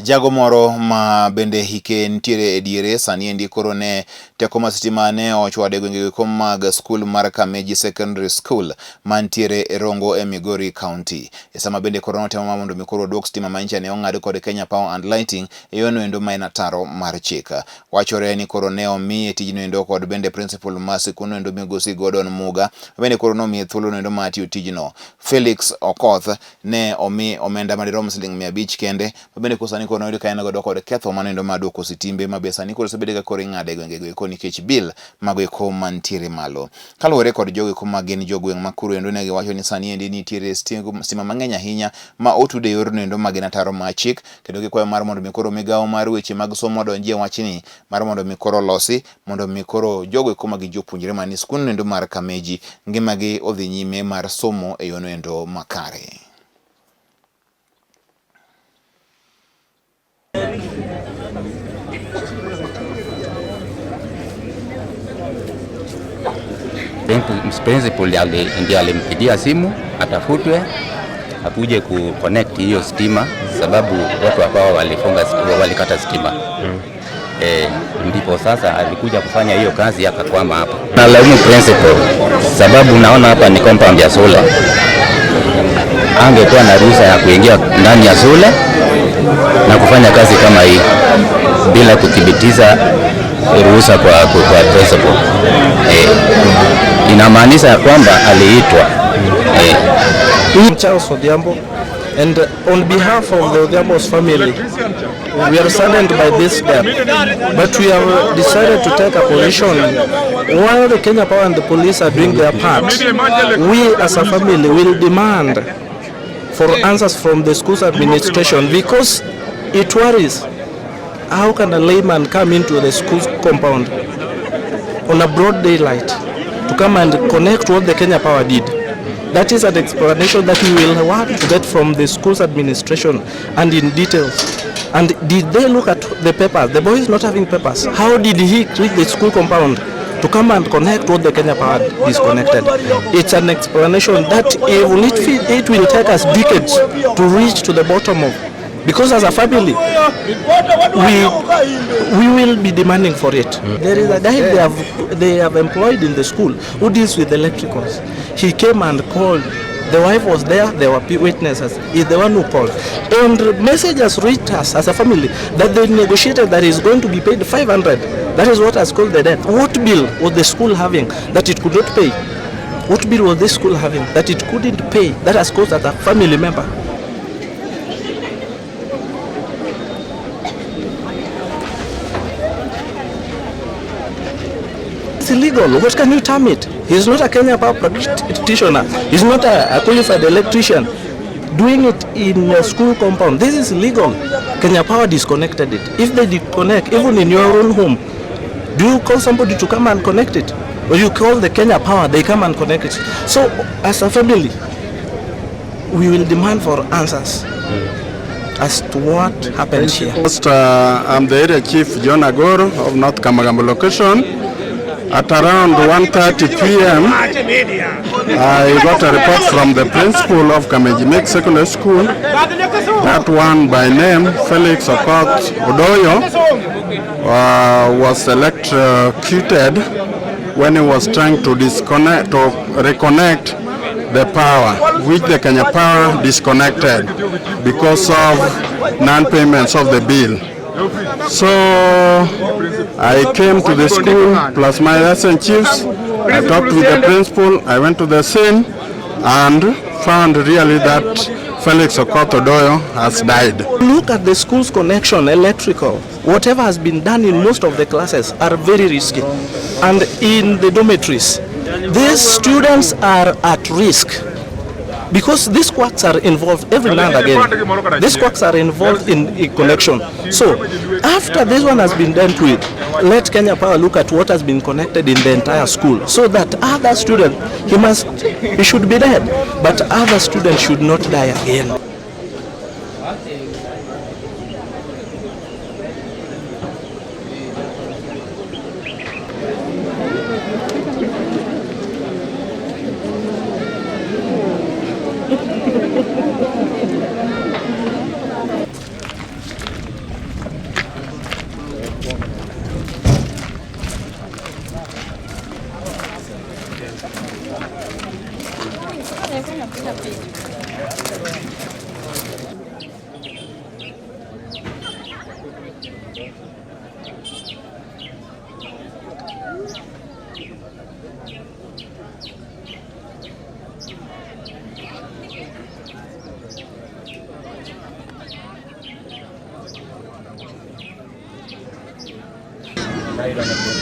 Jago moro ma bende hike nitiere e diere sani endi koro ne teko mar sitima ne ochwado e gwenge go mag skul mar Kameji Secondary School mantiere e Rongo e Migori County. E sama bende koro notemo mar mondo mi koro oduok sitima ma nyicha ne ong'ad kod Kenya Power and Lighting e yono endo ma en ataro mar chik. Wachore ni koro ne omiye tijno endo kod bende principal ma sikundno endo migosi Gordon Muga bende koro nomiye thuolo no endo mar tiyo tijno. Felix Okoth ne omi omenda madirom siling 500 kende ma bende koro sani koro noyud ka en godo kod ketho mano endo mar duoko sitimbe ma be sani koro osebedo ka koro ing'ado e gwenge go eko nikech bill mago eko mantiere malo. Kaluwore kod jogo eko ma gin jogweng' ma kuro endo ne giwacho ni sani endi nitiere stima mang'eny ahinya ma otud e yorno endo ma gin ataro mar chik kendo gikwayo mar mondo mi koro migawo mar weche mag somo odonjie wachni mar mondo mi koro olosi mondo mi koro jogo eko ma gin jopuonjre man e skundno endo mar Kameji ngimagi odhi nyime mar somo e yono endo makare. Principal ndiye alimpigia simu atafutwe akuje ku connect hiyo stima, sababu watu ambao walifunga walikata stima. Ndipo sasa alikuja kufanya hiyo kazi akakwama hapa. Nalaumu principal sababu naona hapa ni compound ya shule, angekuwa na ruhusa ya kuingia ndani ya shule na kufanya kazi kama hii bila kuthibitisha ruhusa kwa principal. Inamaanisha kwamba aliitwa. Charles Odhiambo, and on behalf of the Odhiambo's family, we are saddened by this death, but we have decided to take a position. While the Kenya Power and the police are doing their part, we as a family will demand for answers from the school's administration, because it worries. How can a layman come into the school's compound on a broad daylight to come and connect what the Kenya Power did? That is an explanation that we will want to get from the school's administration and in details. And did they look at the papers? The boy is not having papers. How did he reach the school compound to come and connect what the Kenya Power disconnected? It's an explanation that even it will take us decades to reach to the bottom of. Because as a family, we will be demanding for it. There is a guy they have employed in the school who deals with electricals. He came and called. The wife was there, there were witnesses. He's the one who called. And messages reached us as a family that they negotiated that he's going to be paid 500. That is what has called the death. What bill was the school having that it could not pay? What bill was this school having that it couldn't pay? That has caused that a family member. It's illegal. What can you term it? He's not a Kenya Power practitioner. He's not a qualified electrician. Doing it in a school compound. This is illegal. Kenya Power disconnected it. If they disconnect, even in your own home, do you call somebody to come and connect it? Or you call the Kenya Power, they come and connect it. So, as a family, we will demand for answers as to what happened here. First, I'm the area chief, John Agoro, of North Kamagambo location. At around 1:30 p.m., I got a report from the principal of Kameji Mixed Secondary School that one by name, Felix Okoth Odoyo, was electrocuted when he was trying to disconnect, to reconnect the power, which the Kenya Power disconnected because of non-payments of the bill. So I came to the school, plus my assistant chiefs. I talked with the principal. I went to the scene and found really that Felix Okoth Odoyo has died. Look at the school's connection, electrical. Whatever has been done in most of the classes are very risky. And in the dormitories, these students are at risk because these quacks are involved every now and again. These quacks are involved in a connection. So after this one has been dealt with, let Kenya Power look at what has been connected in the entire school so that other students, he should be dead, but other students should not die again.